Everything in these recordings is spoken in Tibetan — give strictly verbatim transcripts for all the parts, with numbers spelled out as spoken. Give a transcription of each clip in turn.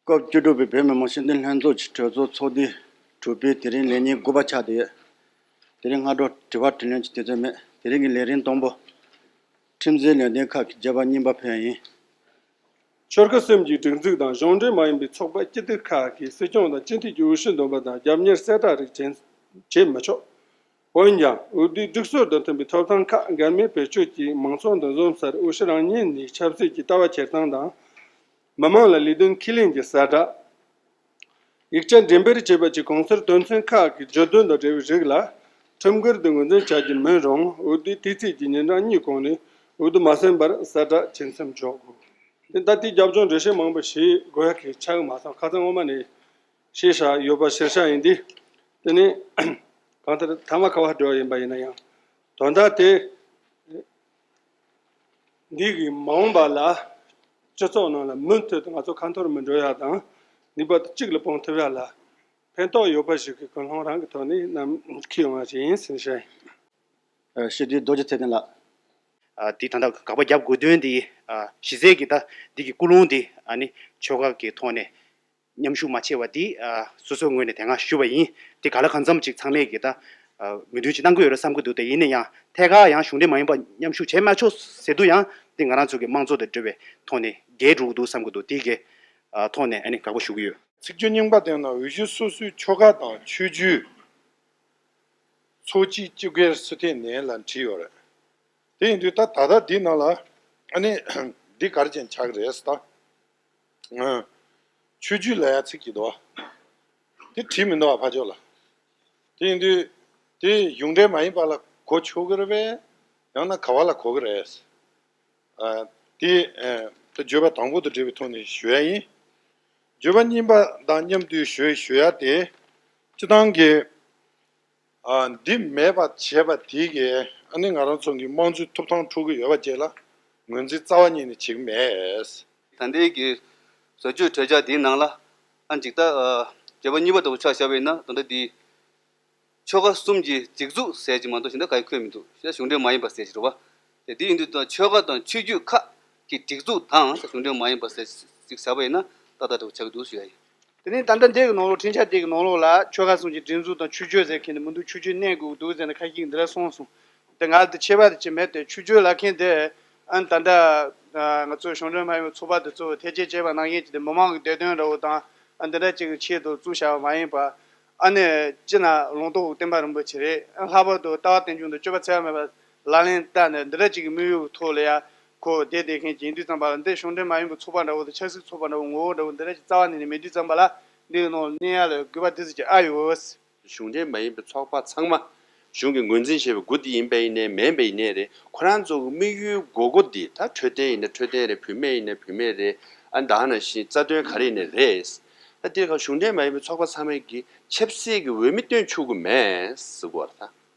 སྐབས་བཅུ་དྲུག་པའི་བོད་མི་མང་སྤྱི་འཐུས་ལྷན་ཚོགས་ཀྱི་གྲོས་ཚོགས་ཚོགས་དུས་དྲུག་པའི་དེ་རིང་ལས་ཉིན་དགུ་པ་ཆགས་བསྡད་ཡོད། དེ་རིང་སྔ་དྲོ་དྲི་བ་དྲིས་ལན་གྱི་དུས་ཚོད་མེད། དེ་རིང་གི་ལས་རིམ་དང་པོ། ཁྲིམས་འཛིན་ལས་དོན་ཁག་གི་རྒྱབ་པ་གཉིས་པ་ཕེབས་ཡིན། ཆོལ་ཁ་གསུམ་གྱི་སྒྲིག་འཛུགས་དང་གཞུང་འབྲེལ་མ་ཡིན་པའི་ཚོགས་པ་སྤྱི་འཐུས་ཁག་གིས་སྲིད་སྐྱོང་དང་སྤྱི་འཐུས་ཀྱི་འོས་གཞི་འདོན་པ་དང་རྒྱབ་གཉེར་གསལ་བསྒྲགས་རིགས་བྱེད་བྱེད་མི་ཆོག་འོན་ཀྱང་འོས་བསྡུའི་སྒྲིག་སྲོལ་དང་མཐུན་པའི་ཐོབ་ཐང་ཁག་འགལ་མེད་བེད་སྤྱོད་ཀྱིས་མང་ཚོགས་འདུ་འཛོམས་སར་འོས་གཞི་རང་ཉིད་ནས་ཆབ་སྲིད་ཀྱི་ལྟ་བ་འཁྱེར་སྟངས་དང་། མི་མང་ལ་ལས་དོན་ཁས་ལེན་གྱི་གསལ་བསྒྲགས། ཡིག་ཆ་འགྲེམས་སྤེལ་བྱས་པ་བཅས་གོང་གསལ་དོན་ཚན་ཁག་གི་བརྗོད་དོན་དང་འབྲེལ་བའི་རིགས་ལ་ཁྲིམས་འགལ་དུ་ངོས་འཛིན་བྱ་རྒྱུ་མིན་རུང་འོས་བསྡུའི་དུས་ཚིགས་ཀྱི་ཉིན་གྲངས་གཉིས་གོང་ནས་འོས་བསྡུ་མ་ཟིན་པར་གསལ་བསྒྲགས་བྱེད་མཚམས་འཇོག་དགོས། དེ་ལྟ་དུས་རྒྱབ་ལྗོངས་འགྲེལ་བཤད་མང་པོ་ཞིག་དགོས་ཡ་གི་ཆགས་མ་སོང་། ཁ་སང་སྔོན་མ་ནས་ཤེས་བྱ་ཡོད་པ་གསལ་བཤད་ཡིན་དུས། དེ་ནས་གང་ལྟར་ཐ་མ་ཁ་བ་འགྲོ་བ་ཡིན་པ་ཡིན་ན་ཡང་དོན་དག་དེ། འདི་གིས་མ་འོངས་པ་ལ་སྤྱི་ཚོགས་ནང་ལ་མུ་མཐུད་དུ་ང་ཚོ་ཁ་འཐོར་མི་འགྲོ་ཡ་དང་ནུས་པ་གཅིག་ལ་སྤུངས་ཐུབ་ཡ་ལ་ཕན་ཐོགས་ཡོད་པ་ཞིག་གི་ཀུན་སློང་རང་གི་ཐོག་ནས་ནམ་འཁྱེར་ཡོང་བ་ཞིག་ཡིན་ཟེར་ཞུ་ཡ་ཡིན། ཨ། སྤྱི་འཐུས་རྡོ་རྗེ་ཚེ་བརྟན་ལགས། ཨ། དེ་ད་ལྟ་དགག་པ་རྒྱབ་དགོས་དོན་དེ། ཨ། གཞི་རྩའི་གི་ད་འདི་གི་ཀུན་སློང་དེ་ཨ་ནི་ཆོལ་ཁ་གི་ཐོག་ནས། མཉམ་ཞུགས་མ་བྱས་པ་འདི། ཨ། སོ་སོའི་ངོས་ནས་དེ་སྔ་ཞུས་པ་ཡིན། དེ་ག་ལ་གང་འཚམ་ཅིག་ཚང་མས་ཀྱིས་ད། ཨ། མོས་མཐུན་ཅིག་གནང་གི་ཡོད་རེད་བསམ་གྱི་འདུག་དེ་ཡིན་ན་ཡང་ཐད་ཀར་ཡང་གཞུང་འབྲེལ་མ་ཡིན་པ་མཉམ་ཞུགས་བྱས་མ་ཆོག་ཟེར་དུས་ཡང་འདི་ང་རང་ཚོ་གི་དམངས་གཙོ་དང་འབྲེལ་བའི་ཐོག་ནས་འགལ་འགྲོ་གི་འདུག་བསམ་གྱི་འདུག་དེ་གའི། ཨ། ཐོག་ནས་ཨ་ནི་དགག་པ་ཞུ་གི་ཡོད། ཚིག་བརྗོད་རྙིང་པ་དེ་ནང་འོས་གཞི་སོ་སོའི་ཆོལ་ཁ་དང་ཆོས་བརྒྱུད། ཚོགས་སྐྱིད་སྤྱི་སྒེར་སུ་ཐེ་ནས་ལ་བྲིས་ཡོད་རེད། དེ་ཡིན་དུས་ད་ད་ལྟ་འདི་ནང་ལ་ཨ་ནི་འདི་ག་རེ་ཅན་ཆགས་རེད་ཟེར་ད། ཨ། ཆོས་བརྒྱུད་ལ་ཡ་ཚིག་གི་འདུག་བ། དེ་བྲིས་མི་འདུག་བ་ཕར་ཕྱོགས་ལ། དེ་ཡིན་དུས་དེ་གཞུང་འབྲེལ་མ་ཡིན་པ་ལ་གོ་ཆོག་གི་རེད་པས། ཡང་ན་ག་བ་ལ་གོ་གི་རེད། ཨ། དེ། ཨ། ད་བརྗོད་པ་དང་པོ་དང་འབྲེལ་བའི་ཐོག་ནས་ཞུ་ཡ་ཡིན། བརྗོད་པ་གཉིས་པ་དང་མཉམ་དུ་ཞུ་ཞུ་ཡ་དེ། སྤྱི་བཏང་གི། ཨ། འདི་མེད་པ་བྱས་པ་དེ་གིས་ཨ་ནི་ང་རང་ཚོ་གི་དམངས་གཙོའི་ཐོབ་ཐང་འཕྲོག་གི་ཡོད་པ་བཅས་ལ་ངོས་འཛིན་རྩ་བ་ཉིད་ནས་བྱེད་ཀྱི་མེད། ད་ལྟའི་གི་བཟོ་བཅོས་གྲོས་འཆར་འདིའི་ནང་ལ་ཨ་ཅིག་ད། ཨ། བརྗོད་པ་གཉིས་པ་ལྟ་བུ་ཆ་བཞག་པ་ཡིན་ན་ད་ལྟ་འདི་ཆོལ་ཁ་གསུམ་གྱི་སྒྲིག་འཛུགས་ཟེར་གྱི་མ་གཏོགས་གཞན་དག་ག་ཡང་འཁོད་མི་འདུག་གཞན་གཞུང་འབྲེལ་མ་ཡིན་པ་ཟེར་གྱི་རེད་བ། དེ་འདི་ཡིན་དུས་ད་ཆོལ་ཁ་དང་ཆོས་བརྒྱུད་ཁག་གི་སྒྲིག་འཛུགས་དང་གཞུང་འབྲེལ་མ་ཡིན་པ་ཟེར་ཅིག་བྱས་པ་ཡིན་ན་ཏག་ཏག་འདྲ་བོ་ཆགས་ཀྱི་འདུག་ཞུ་ཡ་ཡིན། དེ་ནས་ད་ལྟ་འདི་གི་ནང་ལོགས་འཕྲིན་བཅར་འདི་གི་ནང་ལོགས་ལ་ཆོལ་ཁ་གསུམ་གྱི་སྒྲིག་འཛུགས་དང་ཆོས་བརྒྱུད་ཟེར་མཁན་དེ་མི་འདུག་ཆོས་བརྒྱུད་གནས་དགོས་འདུག་ཟེར་ནས་ཁ་ཤས་ཀྱིས་འདི་འདྲ་གསུངས་སོང་། དེ་ང་ལ་དེ་ཁྱད་པར་དེ་ཅི་མེད་དེ་ཆོས་བརྒྱུད་ལབ་མཁན་དེ་ཨ་ནི་ད་ལྟ་ང་ཚོ་གཞུང་འབྲེལ་མ་ཡིན་པའི་ཚོགས་པ་དེ་ཚོ་ཐེ་བྱེད་བྱས་པ་ནང་བཞིན་གྱི་དེ་མི་མང་གི་བདེ་དོན་འདྲ་བོ་དང་ཨ་འདི་འདྲ་ཅིག་གི་ཆེད་དུ་བཙུགས་བཞག་པ་མ་ཡིན་པ། ཨ་ནི་སྤྱི་ནང་ལུང་རྟོགས་བསྟན་པ་རིན་པོ་ཆེ་རེད། ལྷག་པར་དུ་ལྟ་བ་རྟེན་འབྱུང་དང་སྤྱོད་པ་འཚེ་བ་མེད་པ་ལག་ལེན་བསྟར་ནས་འདི་འདྲ་ཅིག་གི་དམིགས་ཡུལ་གྱི་ཐོག་ལ་ཡ་གོ་བསྡད་བསྡད་མཁན་གྱི་ཡིན་དུས་ཙམ་པ་ལ་འདི་གཞུང་འབྲེལ་མ་ཡིན་པའི་ཚོགས་པ་འདྲ་བོ་དང་ཆབ་སྲིད་ཚོགས་པ་འདྲ་བོ་ངོ་བོ་འདྲ་བོ་འདི་འདྲ་ཅིག་རྩ་བ་ནས་ནས་མེད་དུས་ཙམ་པ་ལ་འདི་ཡི་ནང་ལ་གནས་ཡ་ལ་དགོས་པ་འདི་ཙམ་ཅིག་ཨ་ཡོད། གཞུང་འབྲེལ་མ་ཡིན་པའི་ཚོགས་པ་ཚང་མ་གཞུང་གིས་ངོས་འཛིན་བྱས་པའི་འགོ་འདི་ཡིན་པ་ཡིན་ནའི་མིན་པ་ཡིན་ནའི་རེད། ཁོ་རང་ཚོ་གི་དམིགས་ཡུལ་དགོས་མཁོ་འདི་ད་འཕྲོད་བསྟེན་ཡིན་ན་འཕྲོད་བསྟེན་རེད། བུད་མེད་ཡིན་ན་བུད་མེད་རེད། ཨ་ད་ནང་བཞིན་རྩ་དོན་ག་རེ་ཡིན་ནའི་རེད། ད་དེ་ག་གཞུང་འབྲེལ་མ་ཡིན་པའི་ཚོགས་པ་ཚང་མས་ཀྱི་ཆབ་སྲིད་ཀྱི་འོས་མི་བཏོན་ཆོག་གི་མེད་ཟེར་གོ་ར། ད་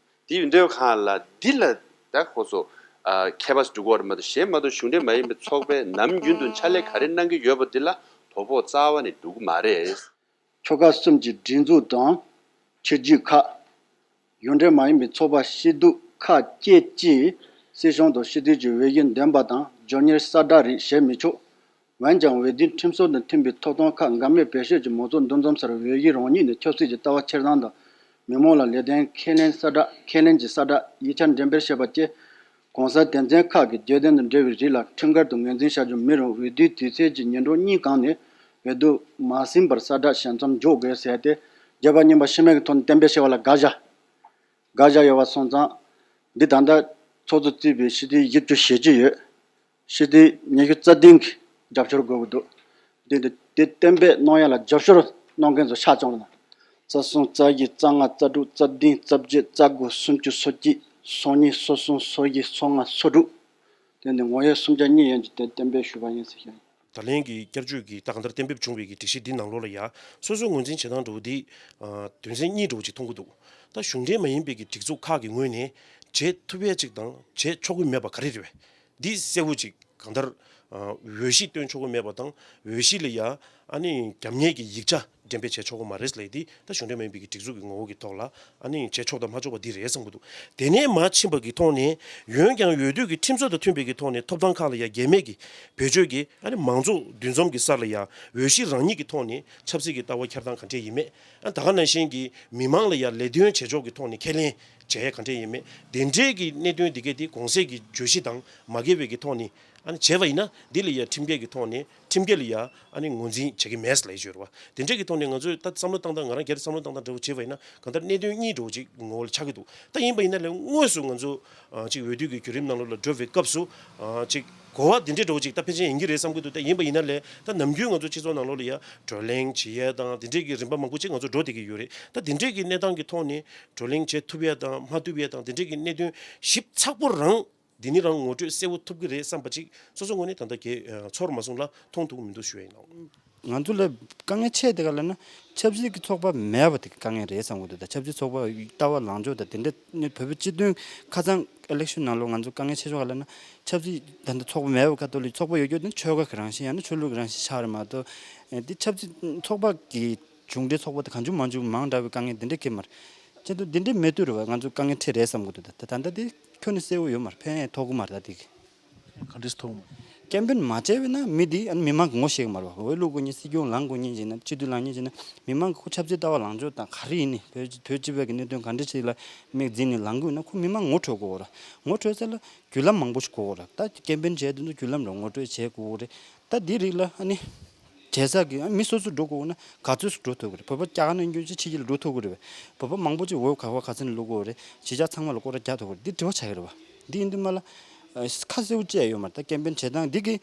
དེ་ཡིན་དུས་གང་ལ་འདི་ལ་ད་ཁོ་ཚོ་ཨ་ཁྱད་པར་འགྲོ་གོ་ར་མ་གཏོགས་གཞན་མ་གཏོགས་གཞུང་འབྲེལ་མ་ཡིན་པའི་ཚོགས་པས་ནམ་རྒྱུན་དུ་ཕྱག་ལས་ག་རེ་གནང་གི་ཡོད་པ་འདི་ལ་དོ་ཕོག་རྩ་བ་ནས་འགྲོ་གི་མ་རེད། ཆོལ་ཁ་གསུམ་གྱི་སྒྲིག་འཛུགས་དང་ཆོས་བརྒྱུད་ཁག་གཞུང་འབྲེལ་མ་ཡིན་པའི་ཚོགས་པ་སྐྱིད་སྡུག་ཁག་བཅས་ཀྱིས་སྲིད་གཞུང་དང་སྤྱི་འཐུས་ཀྱི་འོས་གཞི་འདེམས་པ་དང་རྒྱབ་གཉེར་གསལ་བསྒྲགས་རིགས་བྱེད་མི་ཆོག་འོན་ཀྱང་འོས་བསྡུའི་ཁྲིམས་སྲོལ་དང་མཐུན་པའི་ཐོབ་ཐང་ཁག་འགལ་མེད་བེད་སྤྱོད་ཀྱིས་མང་ཚོགས་འདུ་འཛོམས་སར་འོས་གཞི་རང་ཉིད་ནས་ཆབ་སྲིད་ཀྱི་ལྟ་བ་འཁྱེར་སྟངས་དང་མི་མང་ལ་ལས་དོན་ཁས་ལེན་གསལ་བསྒྲགས་ཁས་ལེན་གྱི་གསལ་བསྒྲགས་ཡིག་ཆ་འགྲེམས་སྤེལ་བྱས་པ་བཅས། གོང་གསལ་དོན་ཚན་ཁག་གི་བརྗོད་དོན་དང་འབྲེལ་བའི་རིགས་ལ་ཁྲིམས་འགལ་དུ་ངོས་འཛིན་བྱ་རྒྱུ་མིན་རུང་འོས་བསྡུའི་དུས་ཚོད་ཀྱི་ཉིན་གྲངས་གཉིས་གང་ནས་འོས་བསྡུ་མ་ཟིན་པར་གསལ་བསྒྲགས་བྱེད་མཚམས་འཇོག་དགོས་ཟེར་ཏེ་བརྗོད་པ་གཉིས་པ་ཕྱི་མིག་གི་ཐོག་ནས་གཏན་འབེབས་བྱས་པ་ལ་དགག་བཞག་དགག་བཞག་ཡོད་པ་སོང་ཙང་། འདི་ད་ལྟ་ཚོགས་གཙོ་གཙོས་པའི་སྤྱི་འཐུས་བཞི་བཅུ་ཞེ་གཅིག་ཡོད། སྤྱི་འཐུས་ཉི་ཤུ་རྩ་བདུན་གྱིས་རྒྱབ་སྐྱོར་དགོས་ཀྱི་འདུག་དེ་དེ་དེ་གཏན་འབེབས་གནང་ཡ་ལ་རྒྱབ་སྐྱོར་གནང་མཁན་ཚོ་ཆ་ཚང་རེད། རྩ་གསུམ་རྩ་བཞི་རྩ་ལྔ་རྩ་དྲུག་རྩ་བདུན་རྩ་བརྒྱད་རྩ་དགུ་སུམ་ཅུ་སོ་གཅིག་སོ་གཉིས་སོ་གསུམ་སོ་བཞི་སོ་ལྔ་སོ་དྲུག་དེ་ནི་ངོ་ཡོད་སུམ་བརྒྱ་གཉིས་ཡན་གྱི་དེ་གཏན་འབེབས་ཞུས་པ་ཡིན་ཟེར་བཤད། ད་ལན་གྱི་བསྐྱར་བཅོས་ཀྱི་ད་གང་ལྟར་གཏན་འབེབས་བྱུང་བའི་གི་སྒྲིག་གཞི་འདི་ནང་ལོགས་ལ་ཡ་སོ་སོའི་ངོས་འཛིན་བྱེད་སྟངས་འདྲ་བོ་འདི་དོན་ཚན་གཉིས་འདྲ་བོ་ཅིག་མཐོང་གི་འདུག་ད་གཞུང་འབྲེལ་མ་ཡིན་པའི་གི་སྒྲིག་འཛུགས་ཁག་གི་ངོས་ནས་བྱེད་ཐུབ་ཡ་ཅིག་དང་བྱེད་ཆོག་གི་མེད་པ་ག་རེ་རེད་པས། འདི་གསལ་བོ་ཅིག་གང་ལྟར་འོས་གཞི་བཏོན་ཆོག་གི་མེད་པ་དང་འོས་གཞི་ལ་ཡ་ ཨ་ནི་རྒྱབ་གཉེར་གྱི་ཡིག་ཆ་འགྲེམས་སྤེལ་བྱས་ཆོག་གི་མ་རེད་ལབ་དེ་ད་གཞུང་འབྲེལ་མ་ཡིན་པའི་གི་སྒྲིག་འཛུགས་ཀྱི་ངོ་བོ་གི་ཐོག་ལ་ཨ་ནི་བྱས་ཆོག་དང་མ་ཆོག་པ་འདི་རེད་བསམ་གི་འདུག་དེ་ནས་མར་ཕྱིན་པ་གི་ཐོག་ནས་འོན་ཀྱང་འོས་བསྡུ་གི་ཁྲིམས་སྲོལ་དང་མཐུན་པའི་གི་ཐོག་ནས་ཐོབ་ཐང་ཁག་ལ་ཡང་འགལ་མེད་ཀྱི་བེད་སྤྱོད་ཀྱིས་ཨ་ནི་མང་ཚོགས་འདུ་འཛོམས་ཀྱི་སར་ལ་ཡང་འོས་གཞི་རང་ཉིད་ཀྱི་ཐོག་ནས་ཆབ་སྲིད་ཀྱི་ལྟ་བ་འཁྱེར་སྟངས་ག་འདྲས་ཡིན་མེད། ཨ་ད་ག་ནང་བཞིན་གྱི་མི་མང་ལ་ཡང་ལས་དོན་བྱེད་ཕྱོགས་ཀྱི་ཐོག་ནས་ཁས་ལེན་བྱེད་ཡས་ག་འདྲས་ཡིན་མེད། དེ་འདྲས་ཀྱི་གནད་དོན་འདི་གས་དེ་གོང་གསལ་གྱི་བརྗོད་གཞི་དང་མ་འགལ་བའི་གི་ཐོག་ནས་ཨ་ནི་བྱས་པ་ཡིན་ན་འདི་ལ་ཡང་ཁྲིམས་འགལ་གྱི་ཐོག་ནས་ཁྲིམས་འགལ་ལ་ཡང་ཨ་ནི་ངོས་འཛིན་བྱེད་ཀྱི་མེད་ལབ་ཡས་ཡོད་རེད་བ། དེ་འདྲས་ཀྱི་ཐོག་ནས་ང་ཚོས་ད་བསམ་བློ་བཏང་སྟངས་ང་རང་སྒེར་བསམ་བློ་བཏང་སྟངས་འདྲ་བོ་བྱས་པ་ཡིན་ན་གང་ལྟར་གནད་དོན་གཉིས་འདྲ་བོ་ཅིག་ངོ་བོ་ལ་ཆགས་ཀྱི་འདུག་ད་ཡིན་པ་ཡིན་ན་ལས་དངོས་སུ་ང་ཚོ་ཨ་ཅིག་འོས་བསྡུ་གི་བརྒྱུད་རིམ་ནང་ལོགས་ལ་འགྲོ་བའི་སྐབས་སུ་ཨ་ཅིག་གོ་བ་འདི་འདྲས་འདྲ་བོ་ཅིག་ད་ཕལ་ཆེར་ཡིན་གྱི་རེད་བསམ་གྱི་འདུག་ད་ཡིན་པ་ཡིན་ན་ལས་ད་ནམ་རྒྱུན་ང་ཚོ་སྤྱི་ཚོགས་ནང་ལོགས་ལ་ཡ་བགྲོ་གླེང་བྱེད་ཡས་དང་དེ་འདྲས་ཀྱི་རིམ་པ་མང་པོ་ཅིག་ང་ཚོ་འགྲོ་བསྡད་ཀྱི་ཡོད་རེད། ད་དེ་འདྲས་ཀྱི་གནས་སྟངས་ཀྱི་ཐོག་ནས་བགྲོ་གླེང་བྱེད་ཐུབ་ཡས་དང་མ་ཐུབ་ཡས་དང་དེ་འདྲས་ཀྱི་གནད་དོན་ཞིབ་ཚགས་པོ་རང་འདི་ནི་རང་ངོ་སྤྲོད་གསལ་བོ་ཐུབ་ཀྱི་རེད་བསམ་པ་ཅིག་སོ་སོ་ངོས་ནས་ད་ལྟ་གས་ཚོར་མ་སོང་ལ་མཐོང་ཐུབ་ཀྱི་མི་འདུག་ཞུ་ཡ་ཡིན་ལགས། ང་ཚོ་ལ་དཀའ་ངལ་ཆེ་དེ་ག་ལབ་ན་ཆབ་སྲིད་ཀྱི་ཚོགས་པ་མེད་པ་དེ་དཀའ་ངལ་རེད་བསམ་གྱི་འདུག་ད་ཆབ་སྲིད་ཚོགས་པ་ལྟ་བ་ལངས་ཕྱོགས་དང་དེ་འདྲ་ནི་བོད་པའི་སྤྱི་མཐུན་ཁ་སང་ཨི་ལེག་ཤོན་ནང་ལོགས་ང་ཚོ་དཀའ་ངལ་ཆེ་ཤོས་ག་ལབ་ན་ཆབ་སྲིད་ད་ལྟ་ཚོགས་པ་མེད་པ་ཁ་ཐོག་ལ་ཚོགས་པ་ཡོད་རྒྱུ་དེ་ཆོལ་ཁ་གི་རང་བཞིན་ཡང་ན་ཆོས་ལུགས་ཀྱི་རང་བཞིན་ཆགས་རེད་མ་གཏོགས་ཨེ་འདི་ཆབ་སྲིད་ཚོགས་པ་གི་གཞུང་འབྲེལ་ཚོགས་པ་དེ་གང་བྱུང་མང་བྱུང་མང་དྲགས་པའི་དཀའ་ངལ་འདི་འདྲ་གས་མ་རེད། ཅེས་དུ་འདི་འདྲའི་མེད་དུས་རེད་བ། ང་ཚོ་དཀའ་ངལ་འཕྲད་རེད་བསམ་གྱི་འདུག་ད་ད་ལྟ་འདི་ཁྱོན་ནས་གསལ་བོ་ཡོད་མ་རེད། ཕན་ཡང་ཐོགས་ཀྱི་མ་རེད། ད་འདི་གི་ག་འདྲས་ཐོགས་མ་རེད། ཀེམ་པེན་མ་བྱས་པས་ན་མི་འདི་ཨ་ནི་མི་མང་གི་ངོ་ཤེས་ཀྱི་མ་རེད་བ། འོས་བླུག་དགོས་མཁན་སྲིད་སྐྱོང་ལངས་དགོས་མཁན་ཡིན་ན་སྤྱི་འཐུས་ལངས་མཁན་ཡིན་ན་མི་མང་གི་ཁོ་ཆབ་སྲིད་ལྟ་བ་ལངས་ཕྱོགས་དང་ག་རེ་ཡིན་ནི་བོད་བོད་སྤྱི་པའི་གི་གནད་དོན་ག་འདྲས་ཞིག་ལ་དམིགས་འཛིན་ནས་ལངས་དགོས་ན་ཁོ་མི་མང་ངོ་འཕྲོད་དགོས་ར། ངོ་འཕྲོད་ཚད་ལ་བརྒྱུད་ལམ་མང་པོ་ཞིག་དགོས་ར། ད་ཀེམ་པེན་བྱས་དུས་ཚོད་བརྒྱུད་ལམ་ར་ངོ་སྤྲོད་བྱེད་དགོས་རེད། ད་འདི་རིགས་ལ་ཨ་ནི། བྱེད་ས་གི་ཨ་མི་སོ་སོ་འགྲོ་དགོས་ན་ག་ཚོད་སུ་འགྲོ་ཐུབ་ཀྱི་རེད། བོད་པ་སྐྱ་ཀ་ནས་སྐྱོན་ཅིག་ཕྱི་རྒྱལ་ལ་འགྲོ་ཐུབ་ཀྱི་རེད་པས། བོད་པ་མང་པོ་ཅིག་འོས་ག་བ་ག་ཚོད་ནས་བླུག་དགོས་རེད། གཞིས་ཆགས་ཚང་མ་ལ་སྐོར་ར་རྒྱག་ཐུབ་ཀྱི་རེད། འདི་དྲི་བ་ཆགས་ཀྱི་རེད་བ། འདི་ཡིན་དུས་མ་ལ་ཨ་ཁ་གསལ་པོ་བཅད་ཡོད་མ་རེད། ད་ཀེམ་པེན་བྱེད་སྟངས་འདི་གི་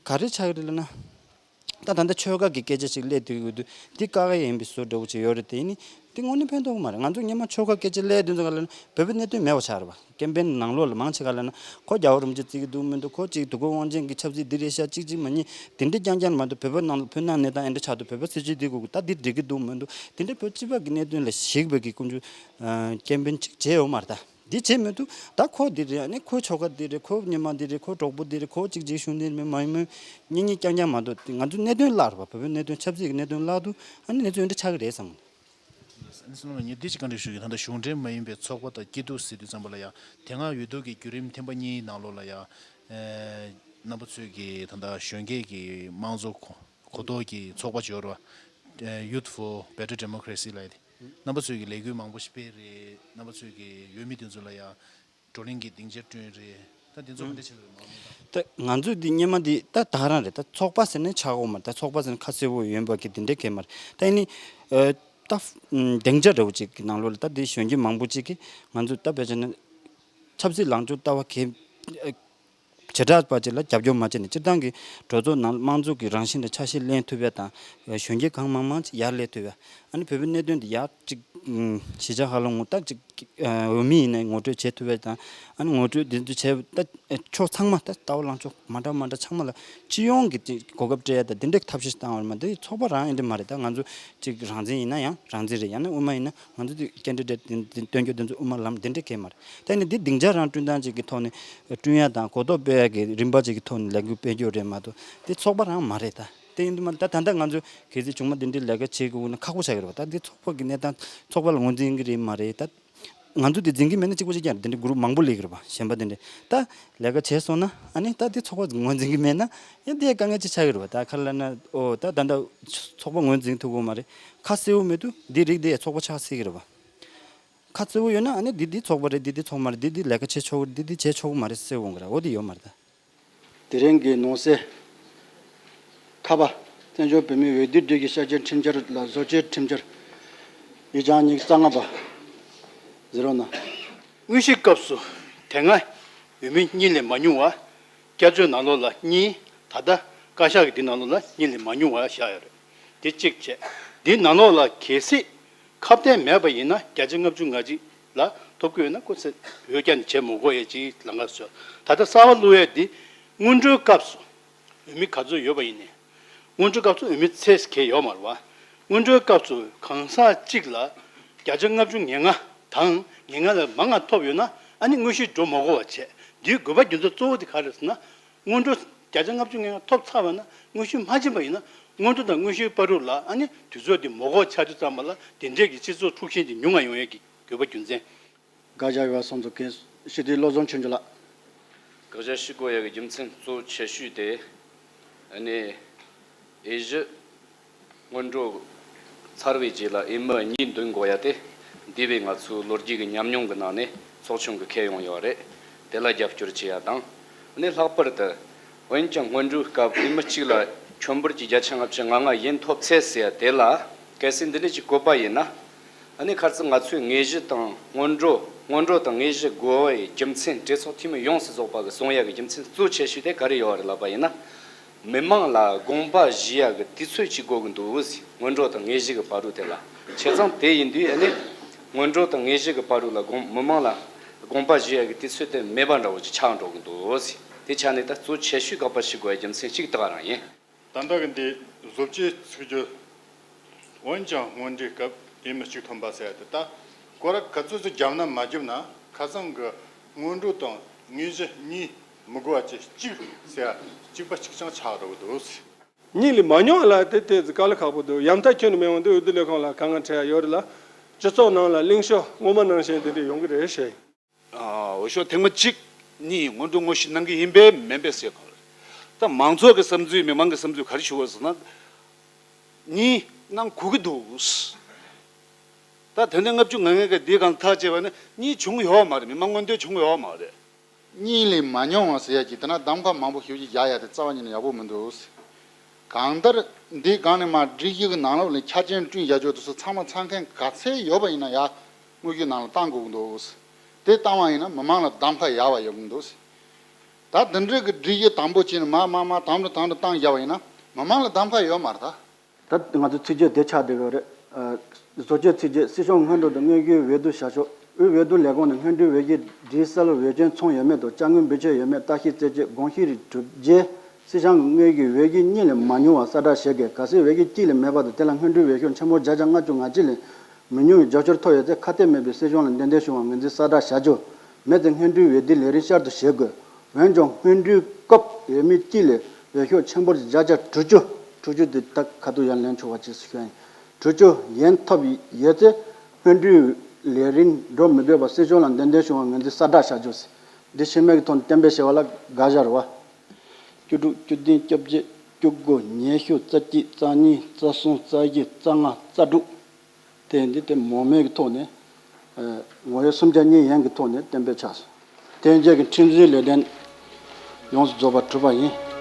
ག་རེ་ཆགས་ཀྱི་རེད་ལབ་ན། ད་ད་ལྟ་ཆོལ་ཁ་གི་སྐད་ཆ་ཅིག་སླེབས་དུས་ཡོད་དུས་འདི་ཀ་ཁ་ཡིན་པའི་བཟོ་འདྲ་བོ་ཅིག་ཡོད་རེད། དེ་ཡིན་ནི་འདི་དངོས་གནས་ཕན་ཐོགས་ཀྱི་མ་རེད། ང་ཚོ་སྔོན་མ་ཆོལ་ཁ་སྐད་ཆ་སླེབས་དུས་ཚོད་ག་ལ་ན་བོད་པའི་གནད་དོན་མེད་པ་ཆགས་རེད་བ། ཀེམ་པེན་ནང་ལོགས་ལ་མང་ཆེ་ག་ལ་ན་ཁོ་རྒྱལ་བ་རིན་པོ་ཆེ་བརྩི་གི་འདུག་མི་འདུག་ཁོ་གཅིག་དུས་འཁོར་དབང་ཆེན་གྱི་ཆབ་སྲིད་འདི་རེད་ཤག་གཅིག་གཅིག་མ་གཉིས་དེ་འདྲ་རྐྱང་རྐྱང་མ་གཏོགས་བོད་པ་ནང་ལ་བོད་ནང་གནས་སྟངས་ཨེ་འདྲ་ཆགས་འདུག་བོད་པ་སྲིད་ཇུས་འདི་དགོས་གི་ད་འདི་འགྲིག་གི་འདུག་མི་འདུག་དེ་འདྲ་བོད་སྤྱི་པ་གི་གནད་དོན་ལ་གཞིགས་པའི་གི་ཀུན་སྤྱོད་ཀེམ་པེན་གཅིག་བྱས་ཡོད་མ་རེད། ད་འདི་བྱས་མི་འདུག་ད་ཁོ་འདི་རེད། ཨ་ནི་ཁོའི་ཆོལ་ཁ་འདི་རེད། ཁོ་སྔོན་མ་འདི་རེད། ཁོ་གྲོགས་པོ་འདི་རེད། ཁོ་གཅིག་གཅིག་གཞུང་འདི་མི་མ་ཡིན་མི་གཉིས་གཉིས་རྐྱང་རྐྱང་མ་གཏོགས་ང་ཚོ་གནད་དོན་བརླག་རེད་བ། བོད་པའི་གནད་དོན་ཆབ་སྲིད་ཀྱི་གནད་དོན་བརླག་འདུག་ཨ་ནི་གནས་ཚུལ་འདི་ཆགས་ཀྱི་རེད་བསམ། ཨ་ནི་སོང་ལ་ངས་འདི་ཅིག་བཀའ་འདྲི་ཞུ་གི། ད་ལྟ་གཞུང་འབྲེལ་མ་ཡིན་པའི་ཚོགས་པ་དང་སྐྱིད་སྡུག་ཟེར་དུས་ཙམ་པ་ལ་ཡང་དེ་སྔ་འོས་བསྡུ་གི་བརྒྱུད་རིམ་ཐེངས་པ་གཉིས་ནང་ལོགས་ལ་ཡང་ཨེ་རྣམ་པ་ཚོས་ཀྱི་ད་ལྟ་གཞོན་སྐྱེས་ཀྱི་དམངས་གཙོ་གོ་གོ་རྟོགས་ཀྱི་ཚོགས་པ་ཅིག་ཡོད་རེད་བ། ཨེ་Youth for Better Democracy ལབ་ཡ་དེ། རྣམ་པ་ཚོས་ཀྱི་ལས་འགུལ་མང་པོ་ཞིག་སྤེལ་རེད། རྣམ་པ་ཚོས་ཀྱི་འོས་མི་དེ་ཚོ་ལ་ཡང་བགྲོ་གླེང་གི་སྡིངས་ཆ་བསྐྲུན་རེད། ད་དེ་ཚོ་ག་འདྲ་བྱེད་དགོས་རེད་མ་གཏོགས། ད་ང་ཚོས་འདི་སྔོན་མ་འདི་ད་ད་ག་རང་རེད། ད་ཚོགས་པ་ཟེར་ནས་ཆགས་ཡོད་མ་རེད། ད་ཚོགས་པ་ཟེར་ནས་ཁ་གསལ་པོ་ཡོད་པ་གི་དེ་འདྲ་གས་མ་རེད། ད་ཡིན་ནི་ཨ་ད་སྡིངས་ཆ་འདྲ་བོ་ཅིག་གི་ནང་ལོགས་ལ་ད་འདི་གཞོན་སྐྱེས་མང་པོ་ཅིག་གིས་ང་ཚོ་ད་བེད་སྤྱད་ན་ཆབ་སྲིད་ལངས་ཕྱོགས་ལྟ་བ་གས་བྱེ་བྲག་པ་ཅིག་ལ་རྒྱབ་སྐྱོར་མ་བྱས་ནས་སྤྱིར་བཏང་གི་གྲོས་ཚོགས་ནང་དམངས་གཙོ་གི་རང་བཞིན་དང་ཆ་ཤས་ལེན་ཐུབ་ཡ་དང་གཞོན་སྐྱེས་གང་མང་མང་ཅིག་ཡར་སླེབས་ཐུབ་ཡ། ཨ་ནི་བོད་པའི་གནད་དོན་འདི་ཡར་ཅིག་གཞིས་ཆགས་ཁག་ལ་ངོ་ཐག་ཅིག་འོས་མི་ཡིན་ནའི་ངོ་སྤྲོད་བྱེད་ཐུབ་ཡ་དང་ཨ་ནི་ངོ་སྤྲོད་འདི་ཚོ་བྱས་ད་ཕྱོགས་ཚང་མ་ད་ལྟ་བ་ལངས་ཕྱོགས་མ་འདྲ་མ་འདྲ་ཚང་མ་ལ་སྤྱི་ཡོངས་ཀྱི་ཅིག་གོ་སྐབས་སྤྲད་ཡ་དང་འདི་འདྲའི་ཐབས་ཤེས་བཏང་བ་རེད་མ་གཏོགས་ཚོགས་པ་རང་ཨེ་འདྲ་མ་རེད། ད་ང་ཚོ་ཅིག་རང་བཙན་ཡིན་ན་ཡང་རང་བཙན་རེད། ཡང་ན་དབུ་མ་ཡིན་ན་ང་ཚོ་ཅིག་ཀེན་ཌི་ཌེ་ཊི་འདི་འདི་སྟོན་རྒྱུ་འདི་ཚོ་དབུ་མ་ལམ་འདི་འདྲ་གས་མ་རེད། ད་ནི་འདི་སྡིངས་ཆ་རང་བསྐྲུན་སྟངས་ཅིག་གི་ཐོག་ནས་བསྐྲུན་ཡ་དང་གོ་རྟོགས་སྤེལ་ཡ་གི་རིམ་པ་ཅིག་གི་ཐོག་ནས་ལས་འགུལ་སྤེལ་རྒྱུ་རེད་མ་གཏོགས་འདི་ཚོགས་པ་རང་མ་རེད། ད་དེ་ཡིན་དུས་མ་ད་ད་ལྟ་ང་ཚོས་གལ་སྲིད་བྱུང་མ་འདི་འདྲའི་ལས་ཀ་བྱེད་དགོས་ན་ཁག་པོ་ཆགས་ཀྱི་རེད་བ། ད་འདི་ཚོགས་པ་གི་གནས་སྟངས་ཚོགས་པ་ལ་ངོས་འཛིན་གྱི་རེད་མ་རེད། ད་ང་ཚོ་འདི་འཛིན་གྱི་མེད་ན་གཅིག་པོ་གཅིག་ཀྱང་རེད། འདི་འདྲའི་གུ་རུབ་མང་པོ་སླེབས་ཀྱི་རེད་བ། གཞན་པ་འདི་འདྲའི་ད་ལས་ཀ་བྱས་སོང་ན་ཨ་ནི་ད་འདི་ཚོགས་པ་ངོས་འཛིན་གྱི་མེད་ན་ཡང་འདི་དཀའ་ངལ་ཅིག་ཆགས་ཀྱི་རེད་བ། ད་ག་ལ་ན་ཨོ་ད་ད་ད་ཚོགས་པ་ངོས་འཛིན་ཐུབ་ཀྱི་མ་རེད། ཁ་གསལ་པོ་མེད་དུས་འདི་རིགས་འདི་ཚོགས་པ་ཆགས་སྲིད་ཀྱི་རེད་བ། ཁ་གསལ་པོ་ཡོད་ན་ཨ་ནི་འདི་འདི་ཚོགས་པ་རེད། འདི་འདི་ཚོགས་མ་རེད། འདི་འདི་ལས་ཀ་བྱེད་ཆོག་གི་རེད། འདི་འདི་བྱེད་ཆོག་གི་མ་རེད་ཟེར་འོང་གི་རེད། འོ་འདི་ཡོད་མ་རེད་ད། དེ་རིང་གི་ནང་གསེས་ཁ་པ་བཙན་བྱོལ་བོད་མིའི་འོས་བསྡུའི་སྒྲིག་གཞི་ཤར་སྐྱོད་ཁྲིམས་འཆར་ལ་བཟོ་བཅོས་ཁྲིམས་འཆར་ཡིག་ཆ་ཉི་ཤུ་རྩ་ལྔ་པ་ཟེར་རོགས་གནང་། དངོས་གཞིའི་སྐབས་སུ་དེ་སྔ་འོས་མི་གཉིས་ལས་མ་ཉུང་བ་བསྐྱར་བཅོས་ནང་ལོགས་ལ་གཉིས། ད་ལྟ་བཀའ་ཤག་གི་འདི་ནང་ལོགས་ལ་གཉིས་ལས་མ་ཉུང་བ་བཞག་ཡོད་རེད། འདི་གཅིག་བྱས། འདི་ནང་ལོགས་ལ་གལ་སྲིད་ཁ་གཏད་མེད་པ་ཡིན་ན་བརྒྱ་ཆ་ལྔ་བཅུ་ང་གཅིག་ལ་ཐོབ་ཀྱི་ཡོད་ན་ཁོ་ཚེ་འོས་བསྐྱར་ནས་བྱེད་མི་དགོས་ཡས་ཅིག་ལམ་ཁ་བཟོས། ད་ལྟ་གསར་པ་བླུག་ཡས་འདི་སྔོན་འགྲོའི་སྐབས་སུ་འོས་མི་ག་ཚོད་ཡོད་པ་ཡིན་ནའི། སྔོན་འགྲོའི་སྐབས་སུ་འོས་མི་ཚད་གས་ཡོད་མ་རེད་བ། སྔོན་འགྲོའི་སྐབས་སུ་གང་ཟག་གཅིག་ལ་བརྒྱ་ཆ་ལྔ་བཅུ་ང་ལྔ་དང་ང་ལྔ་ལས་མང་ང་ཐོབ་ཡོད་ན་ཨ་ནི་དངོས་གཞི་འགྲོ་མ་དགོས་པ་བྱས། འདིའི་དགོས་པ་རྒྱུ་མཚན་གཙོ་བོ་དེ་ག་རེ་རེད་ཟེར་ན། སྔོན་འགྲོ་བརྒྱ་ཆ་ལྔ་བཅུ་ང་ལྔ་ཐོབ་ཚར་བ་ན་དངོས་གཞི་མ་ཕྱིན་པ་ཡིན་ན་ སྔོན་འགྲོ་དང་དངོས་གཞིའི་བར་དུ་ལ་ཨ་ནི་དུས་ཚོད་དེ་མ་འགོར་ཆགས་དུས་ཙམ་པ་ལ་དེ་འདྲས་ཀྱི་སྤྱི་ཚོགས་འཁྲུག་ཆེན་དེ་ཉུང་ང་ཡོང་ཡས་ཀྱི་དགོས་པ་རྒྱུ་མཚན། དགག་བཞག་ཡོད་པ་སོང་ཚོ་གིས་ཞི་བདེའི་བློ་བཟང་ཆོས་འབྱོར་ལགས། དགག་བཞག་ཞུ་དགོས་ཡ་གི་རྒྱུ་མཚན་གཙོ་ཆེ་ཤོས་དེ་ཨ་ནི་ཨེ་ཤི་སྔོན་འགྲོ་ཚར་བའི་རྗེས་ལ་ཨེ་མི་གཉིས་འདོན་དགོས་ཡ་དེ་འདས་པའི་ང་ཚོའི་ལོ་རྒྱུས་ཀྱི་ཉམས་མྱོང་གི་ནང་ནས་ཚོགས་ཆུང་གིས་འཁེལ་ཡོང་ཡོད་རེད། དེ་ལ་རྒྱབ་སྐྱོར་བྱེད་ཡ་དང་ཨ་ནི་ལྷག་པར་དུ་འོན་ཀྱང་སྔོན་འགྲོའི་སྐབས་ཨེ་མི་གཅིག་ལ་ཁྱོན་འབོར་གྱི་བརྒྱ་ཆ་ལྔ་བཅུ་ང་ལྔ་ཡིན་ཐོབ་ཚད་ཟེར་ཡ་དེ་ལ་གལ་སྲིད་འདི་འདྲ་ཅིག་བཀོད་པ་ཡིན་ན། ཨ་ནི་ཁ་རྩང་ང་ཚོས་དངོས་གཞི་དང་སྔོན་འགྲོ་སྔོན་འགྲོ་དང་དངོས་གཞི་དགོས་པའི་རྒྱུ་མཚན་གྲོས་ཚོགས་འཐུས་མི་ཡོངས་སུ་རྫོགས་པ་གི་གསུང་ཡ་གི་རྒྱུ་མཚན་གཙོ་ཆེ་ཤོས་དེ་ག་རེ་ཡོད་རེད་ལབ་པ་ཡིན་ན། མི་མང་ལ་དགོངས་པ་ཞུ་ཡ་གི་དུས་ཚོད་ཅིག་དགོས་ཀྱི་འདུག་ཟེར། སྔོན་འགྲོ་དང་དངོས་གཞི་གི་བར་དུ་དེ་ལ་བྱས་ཙང་དེ་ཡིན་དུས་ཨ་ནི་སྔོན་འགྲོ་དང་དངོས་གཞི་གི་བར་དུ་ལ་དགོངས་མི་མང་ལ་དགོངས་པ་ཞུ་ཡ་གི་དུས་ཚོད་དེ་མེད་པ་འདྲ་བོ་ཅིག་ཆགས་འགྲོ་གི་འདུག་ཟེར། དེ་ཆ་ནས་ད་གཙོ་ཆེ་ཤོས་དགག་པ་ཞུ་དགོས་ཡ་རྒྱུ་མཚན་གཅིག་དེ་ག་རང་ཡིན། ད་ལྟ་གི་འདི་བཟོ་བཅོས་ཚིག་སྦྱོར། འོན་ཀྱང་སྔོན་འགྲོའི་སྐབས་ཨེ་མི་གཅིག་ཐོན་པ་ཟེར་ཡ་དེ་ད་སྐོར་ར་ག་ཚོད་ཚོད་བརྒྱབ་ན་མ་བརྒྱབ་ན་ཁ་སང་གི་སྔོན་འགྲོ་དང་དངོས་གཞི་གཉིས་མི་དགོས་པ་ཅིག་གཅིག་ཟེར་ཡ་གཅིག་པ་གཅིག་རྐྱང་ཆགས་འགྲོ་གི་འདུག། གཉིས་ལས་མ་ཉུང་བ་ལ་དེ་དེ་དཀའ་ལས་ཁག་པོ་འདུག། ཡང་ཐག་ཁྱོན་ནས་མེད་འོང་དུས་འོས་བསྡུ་ལས་ཁུངས་ལ་དཀའ་ངལ་འཕྲད་ཡ་ཡོད་རེད་ལ། སྤྱི་ཚོགས་ནང་ལ་གླེང་ཕྱོགས་སྔོན་མ་ནང་བཞིན་དེ་འདྲ་ཡོང་གི་རེད་ཞེས། ཨ། འོས་ཤོག་ཐེངས་མ་གཅིག་གཉིས་སྔོན་འགྲོ་དངོས་གཞི་གནང་གི་ཡིན་པས་མིན་པས་ཟེར་གོ། ད་མང་ཚོགས་ཀྱི་བསམ་ཚུལ་མི་མང་གི་བསམ་ཚུལ་ག་རེ་ཞུ་དགོས་ཟེར་ན། གཉིས་གནང་དགོས་ཀྱི་འདུག། ད་དེ་ནས་ལྔ་བཅུ་ང་ལྔ་གི་འདི་གང་ཐག་བཅད་པ་ནི་གཉིས་བྱུང་ཡོད་མ་རེད། མི་མང་མངོན་འདོད་བྱུང་ཡོད་མ་རེད། གཉིས་ལས་མ་ཉུང་བ་ཟེར་ཡ་གྱི་དེ་ན་གདམ་ཁ་མང་པོ་ཞེ་པོ་ཅིག་རྒྱག་ཡ་དེ་རྩ་བ་ཉིད་ནས་ཡག་པོ་མི་འདུག། གང་ལྟར་འདི་སྒང་ནས་མར་སྒྲིག་གཞི་གི་ནང་ལོགས་ལ་ཆ་རྐྱེན་བསྐྲུན་བཞག་རྒྱུ་དེ་ཚོ་ཚང་མ་ཚང་མཁན་ག་ཚད་ཡོད་པ་ཡིན་ན་ཡ་དངོས་གཞིའི་ནང་ལ་བཏང་དགོས་ཀྱི་འདུག། དེ་བཏང་བ་ཡིན་ན་མི་མང་ལ་གདམ་ཁ་ཡག་པ་ཡོང་གི་འདུག། ད་འདི་འདྲའི་གི་སྒྲིག་གཞི་དང་པོ་བྱས་ནས་མར་མར་མར་དང་དུ་དང་དུ་བཏང་བཞག་པ་ཡིན་ན་མི་མང་ལ་གདམ་ཁ་ཡོད་མ་རེད་ད། ད་ང་ཚོ་ཚིག་བརྗོད་དེ་ཆགས་བསྡད་ཡོད་རེད། ཨ། བཟོ་བཅོས་ཚིག་བརྗོད། སྲིད་སྐྱོང་སྔོན་འགྲོ་དང་དངོས་གཞིའི་འོས་བསྡུ་བྱ་ཕྱོགས། དབུས་འོས་བསྡུ་ལས་ཁུངས་ནས་སྔོན་འགྲོའི་འོས་གཞི་སྒྲིག་གསལ་འོས་ཆེན་ཚོང་ཡོད་མེད་དང་། དཔྱ་དངུལ་འབུལ་ཆོག་ཡོད་མེད་བརྟག་ཞིབ་རྩད་གཅོད་དགོངས་ཞུ་རིགས་གྲུབ་རྗེས། སྲིད་སྐྱོང་གི་དངོས་གཞིའི་འོས་གཞི་གཉིས་ལས་མ་ཉུང་བ་གསལ་བསྒྲགས་བྱེད་དགོས། གལ་སྲིད་འོས་གཞི་གཅིག་ལས་མེད་པ་དང་། དེ་ལ་སྔོན་འགྲོའི་འོས་ཤོག་ཆེན་པོ་བརྒྱ་ཆ་ལྔ་བཅུ་ང་གཅིག་ལས་མི་ཉུང་བའི་རྒྱབ་སྐྱོར་ཐོབ་ཡོད་ཚེ། ཁ་གཏད་མེད་པའི་སྲིད་སྐྱོང་ལ་གདན་འདྲེན་ཞུ་བར་ངོས་འཛིན་གསལ་བསྒྲགས་བྱ་རྒྱུ། མེད་ཚེ་སྔོན་འགྲོའི་འོས་བསྡུའི་ལས་རིམ་བསྐྱར་དུ་བྱེད་དགོས། འོན་ཀྱང་སྔོན་འགྲོའི་སྐབས་འོས་མི་གཅིག་ལས་འོས་ཤོག་ཆེན་པོར་བརྒྱ་ཆ་དྲུག་ཅུ། དྲུག་ཅུ་དེ་ད་ཁ་ཐུག་ཡང་ལེན་ཆོག་པ་ཅིག་ཞུ་ཡ་ཡིན། དྲུག་ཅུ་ཡན་ཐོབ་ཡོད་ཚེ་སྔོན་འགྲོའི་ལས་རིམ་འགྲོ་མི་དགོས་པར་སྲིད་སྐྱོང་ལ་གདན་འདྲེན་ཞུ་བར་ངོས་འཛིན་གསལ་བསྒྲགས་བྱ་རྒྱུ། འདི་ཤེས་མེད་ཀྱི་ཐོག་ནས་གཏན་འབེབས་བྱས་པ་ལ་དགག་བཞག་རེད་བ། བཅུ་དྲུག་བཅུ་བདུན་བཅོ་བརྒྱད་བཅུ་དགུ་ཉེར་ཤུ་རྩ་གཅིག་རྩ་གཉིས་རྩ་གསུམ་རྩ་བཞི་རྩ་ལྔ་རྩ་དྲུག་དེ་འདི་དེ་མང་མོས་ཀྱི་ཐོག་ནས། ཨ། ངོ་ཡོད་སུམ་ཆ་གཉིས་ཡན་གྱི་ཐོག་ནས་གཏན་འབེབས་ཆགས་སོང་། དེ་རྗེས་ཀྱི་ཁྲིམས་བཟོའི་ལས་དོན་ཡོངས་སུ་རྫོགས་པ་གྲུབ་པ་ཡིན།